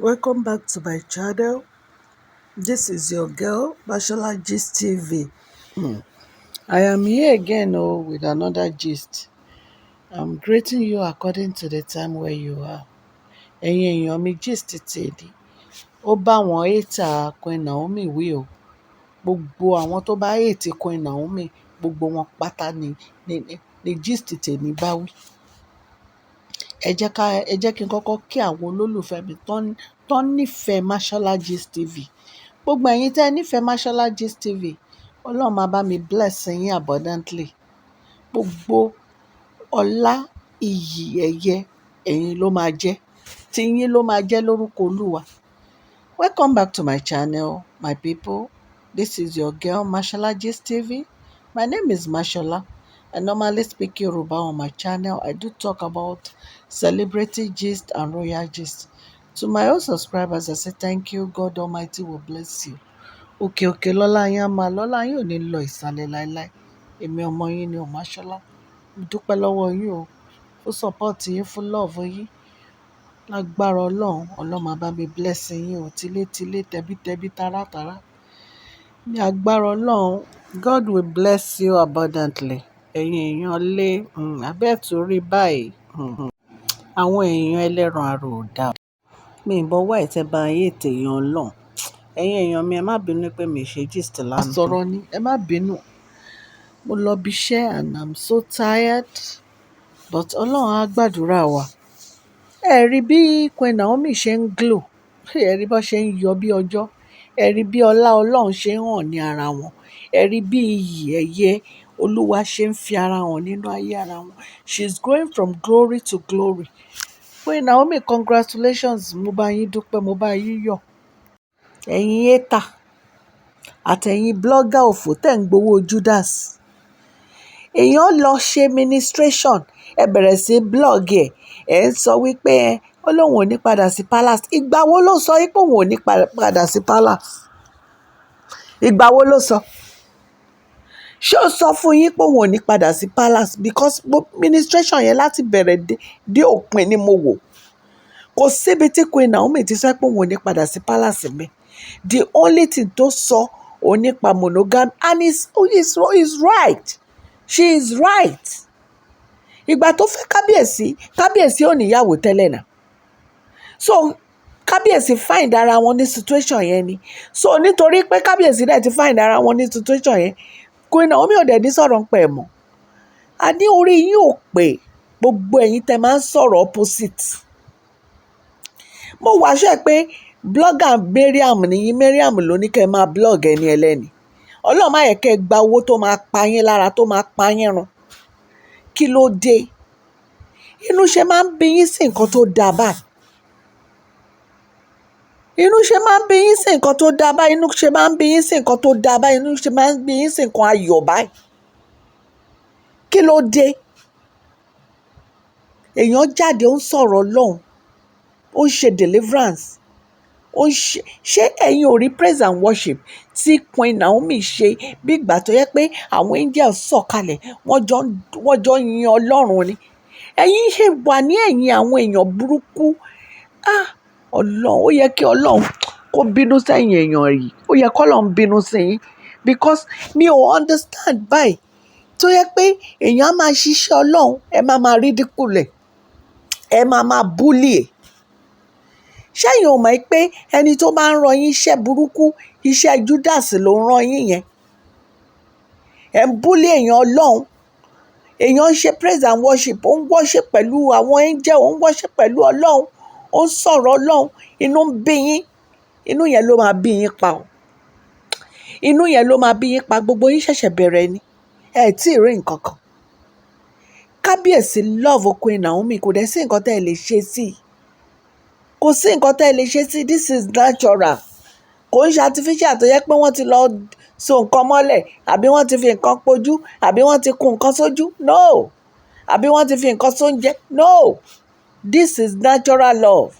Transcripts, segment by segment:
Welcome back to my channel. This is your girl, Mashola Gist TV. I am here again, oh, with another gist. I'm greeting you according to the time where you are. Ẹ̀yin èèyàn mi, gist tèmi, ó bá àwọn hater Queen Naomi wí o. Gbogbo àwọn tó bá hate Queen Naomi, gbogbo wọn pátá ni gist tèmi bá wí. Ẹ jẹ́ kí n kọ́kọ́ kí àwọn olólùfẹ́ mi tó nífẹ̀ẹ́ Mashola Gist TV. Gbogbo ẹ̀yin tẹ́ ẹ nífẹ̀ẹ́ Mashola Gist TV, Ọlọ́run máa bá mi bless yín abundantly. Gbogbo ọlá, iyì, ẹ̀yẹ, ẹ̀yin ló máa jẹ́. Tí yín ló máa jẹ́ lórúkọ Olúwa. Welcome back to my channel, my people. This is your girl, Mashola Gist TV. My name is Mashola. I normally speak Yoruba on my channel. I do talk about celebrity gist and royal gist. To my old subscribers, I say thank you. God Almighty will bless you. Òkè òkè lọ́lá yín á máa lọ́lá yín ò ní lọ ìsàlẹ̀ láéláé. Èmi ọmọ yín ni o, Mashola. Mo dúpẹ́ lọ́wọ́ yín o fún support yín, fún love yín. Lágbára Ọlọ́run, Ọlọ́run máa bá mi bless yín o, tilétilé, tẹbítẹbí, tárátárá. Ní agbára Ọlọ́run, God will bless you abundantly. Ẹ̀yin èèyàn lé, abẹ́ ẹ̀ rí báyìí. Àwọn èèyàn ẹlẹ́ran ara ò dáa. Mi ò mọ̀ why tẹ́ bá hate èèyàn Ọlọ́run. Ẹ̀yin èèyàn mi, ẹ má bínú pé mi ṣe gist lánàá. Sọ̀rọ̀ ni, ẹ má bínú. Mo lọ ibi iṣẹ́ and I'm so tired. But Ọlọ́run á gbàdúrà wa. Ẹ rí bí Queen Naomi ṣe ń glow. Ẹ rí bó ṣe ń yọ bí ọjọ́. Ẹ rí bí ọlá Ọlọ́run ṣe ń hàn ní ara wọn. Ẹ rí bí iyì ẹ̀yẹ Olúwa ṣe ń fi ara hàn nínú ayé ara wọn. She is going from glory to glory. Queen Naomi, congratulations. Mo bá yín dúpẹ́, mo bá yín yọ̀. Ẹ̀yin hater àtẹ̀yin blogger òfò tẹ̀ ń gbowó Judas. Èèyàn lọ ṣe ministration, ẹ bẹ̀rẹ̀ sí blog ẹ̀, ẹ̀ ń sọ wípé ẹ ó lóun ò ní padà sí palace. Ìgbà wo ló sọ wípé òun ò ní padà sí palace? Ìgbà wo ló sọ? Ṣé ó sọ fún yín pé òun ò ní padà sí palace? Because ministration yẹn láti bẹ̀rẹ̀ dé òpin ni mo wò. Kò síbi tí Queen Naomi ti sọ pé òun ò ní padà sí palace mi. The only thing tó sọ òun nípa monogamy, and he's right. She is right. Ìgbà tó fẹ́ kábíyèsí, kábíyèsí ò níyàwó tẹ́lẹ̀ náà. So kábíyèsí find ara wọn ní situation yẹn ni. So nítorí pé kábíyèsí dẹ̀ ti find ara wọn ní situation yẹn, Queen Naomi ò dẹ̀ ní sọ̀rọ̀ ń pẹ̀ mọ́. A ní orí yín ò pé, gbogbo ẹ̀yin tẹ́ máa ń sọ̀rọ̀ opposite. Mo wá sure pé blogger Mariam nìyí. Mariam ló ní kẹ́ ẹ máa blog ẹni ẹlẹ́ni. Ọlọ́run má yẹ kẹ́ ẹ gba owó tó máa pa yín lára, tó máa pa yín run. Kí ló dé? Inú ṣe máa ń bí yín sí nǹkan tó dáa báyìí. Inú ṣe máa ń bí yín sí nǹkan tó dáa báyìí. Inú ṣe máa ń bí yín sí nǹkan tó dáa báyìí. Inú ṣe máa ń bí yín sí nǹkan ayọ̀ báyìí. Kí ló dé? Èèyàn jáde, ó ń sọ̀rọ̀ Ọlọ́run, ó ń ṣe deliverance, ó ń ṣe. Ṣé ẹ̀yin ò rí praise and worship tí Queen Naomi ṣe bí ìgbà tó yẹ pé àwọn angels sọ̀kalẹ̀, wọ́n jọ ń yin Ọlọ́run ni? Ẹ̀yin ṣe wà ní ẹ̀yìn àwọn èèyàn burúkú. Ah, Ọlọ́run, ó yẹ kí Ọlọ́run kó bínú sẹ́yìn èèyàn yìí. Ó yẹ kí Ọlọ́run bínú sí yín because mi ò understand báyìí tó yẹ pé èèyàn á máa ṣiṣẹ́ Ọlọ́run, ẹ máa máa ridicule ẹ̀, ẹ máa máa bully ẹ̀. Ṣẹ́yìn ò mọ̀ pé ẹni tó bá ń rán yín iṣẹ́ burúkú, iṣẹ́ Judas ló ń rán yín yẹn? Ẹ̀ ń bully èèyàn Ọlọ́run. Èèyàn ń ṣe praise and worship, ó ń worship pẹ̀lú àwọn angel, ó ń worship pẹ̀lú Ọlọ́run, ó ń sọ̀rọ̀ Ọlọ́run. Inú ń bí yín. Inú yẹn ló máa bí yín pa o. Inú yẹn ló máa bí yín pa. Gbogbo yín ṣẹ̀ṣẹ̀ bẹ̀rẹ̀ ni. Ẹ tí ì rí nǹkan kan. Kábíyèsí love Queen Naomi, kò dẹ̀ sí nǹkan tẹ́ ẹ lè ṣe sí i. Kò sí nǹkan tẹ́ ẹ lè ṣe sí i. This is natural. Kò ń ṣe artificial tó yẹ pé wọ́n ti lọ so nǹkan mọ́lẹ̀, àbí wọ́n ti fi nǹkan pojú, àbí wọ́n ti kun nǹkan sójú. No. Àbí wọ́n ti fi nǹkan sóúnjẹ. No. This is natural love.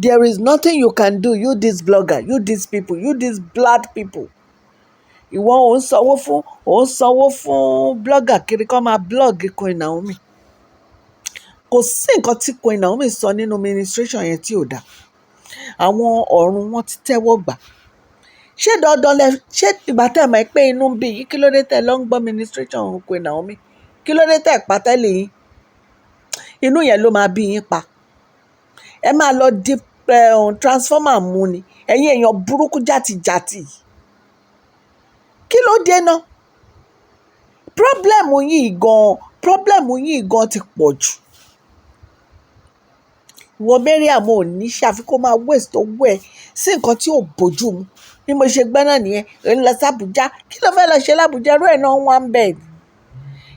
There is nothing you can do, you this blogger, you these people, you these bad people. Ìwọ ò ń sanwó fún blogger kiri kó máa blog Queen Naomi. Kò sí nǹkan tí Queen Naomi sọ nínú ministration yẹn tí ò dáa. Àwọn ọ̀run wọ́n ti tẹ́wọ́ gbà. Ṣé dandan lẹ ṣé ìgbà tẹ́ ẹ mọ̀ pé inú ń bí yín, kí ló dé tẹ́ ẹ lọ ń gbọ́ ministration Queen Naomi? Kí ló dé tẹ́ ẹ pa tẹ́lẹ̀ yín? Inú yẹn ló máa bí yín pa. Ẹ máa lọ di transformer mú ni. Ẹ̀yin èèyàn burúkú játijàti. Kí ló dé ná? Problem yìí gan ti pọ̀ jù. Ìwọ Mariam ò ní ṣe àfi kó máa waste owó ẹ sí nǹkan tí ò bójú mu. Bí mo ṣe gbọ́ náà nìyẹn, ò ń lọ sí Abuja. Kí ló fẹ́ lọ ṣe l'Abuja? Irú ẹ̀ náà wà ń bẹ̀.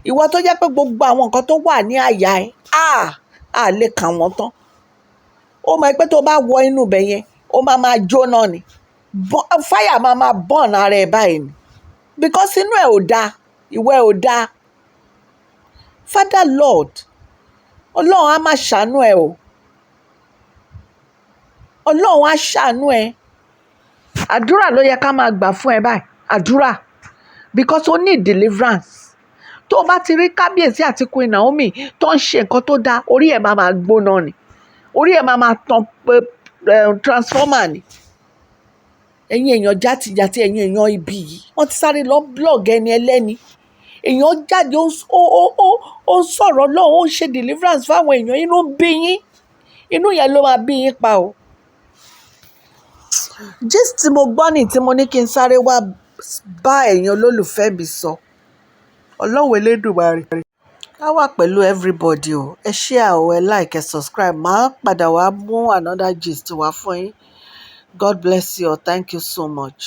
Ìwọ tó jẹ́ pé gbogbo àwọn nǹkan tó wà ní àyà ẹ, ah, a lè kà wọ́n tán. Ó mọ̀ pé tó bá wọ inú ibẹ̀ yẹn, ó máa máa jóná ni. Fire máa máa burn ara ẹ báyìí ni. Because inú ẹ ò da, ìwà ẹ ò da. Father Lord, Ọlọ́run á máa ṣàánú ẹ o. Ọlọ́run á ṣàánú ẹ. Àdúrà ló yẹ ká máa gbà fún ẹ báyìí. Àdúrà. Because o need deliverance. Tó o bá ti rí Kábíyèsí àti Queen Naomi tó ń ṣe nǹkan tó dáa, orí ẹ̀ máa máa gbóná ni. Orí ẹ̀ máa máa tan transformer ni. Ẹ̀yin èèyàn játijàti, ẹ̀yin èèyàn ibi yìí, wọ́n ti sáré lọ blog ẹni ẹlẹ́ni. Èèyàn jáde, ó ó ó ó ń sọ̀rọ̀ Ọlọ́run, ó ń ṣe deliverance fáwọn èèyàn, inú ń bí yín. Inú yẹn ló máa bí yín pa o. Gist tí mo gbọ́ ní tí mo ní kí n sáré wá bá ẹ̀yin olólùfẹ́ mi sọ. Ọlọ́run Elédùmarè á wà pẹ̀lú everybody o. Ẹ share o, ẹ like, ẹ subscribe. Màá padà wá mú another gist wá fún yín. God bless you all. Thank you so much.